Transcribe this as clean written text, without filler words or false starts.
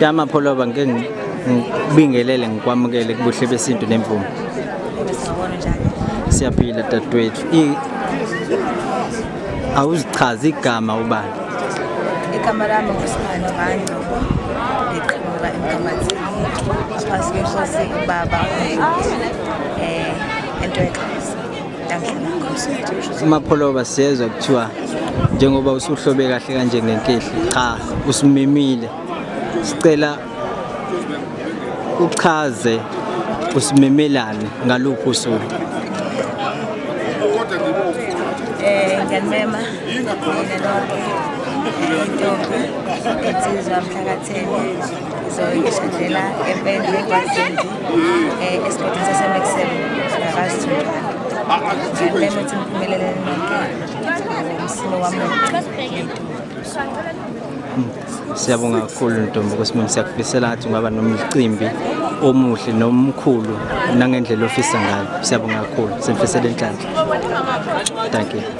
Tamapholoba, ngike ngibingelele, ngikwamukele kubuhle besintu nemvumo. Sawubona, njani? Siyaphila, dadewethu. Awuzichaze igama, ubani? Igama lami nguSiphando Ngangcobo. Ngiqhamuka eMkhambathini, ngaphansi kwenkosi ubaba Entwethu la ngihlala khona. Mapholoba, siyezwa kuthiwa njengoba usuhlobe kahle kanje ngenkehli, cha, usimemile. Sicela uchaze usimemelane ngaluphi usuku. Ngiyanimema nina nonke, intombi insizwa, mhla ka-10 ngizoyishadela eMpendle kwaZulu, esigodini saseMaxim ngakazithunjana. Ngiyanimema ukuthi niphumelele nonke umsino wami wokugcina. Siyabonga kakhulu, ntombi, kusimeme. Siyakufisela ngathi ungaba nomcimbi omuhle nomkhulu nangendlela ofisa ngayo. Siyabonga kakhulu, simfisela inhlanhla. Thank you.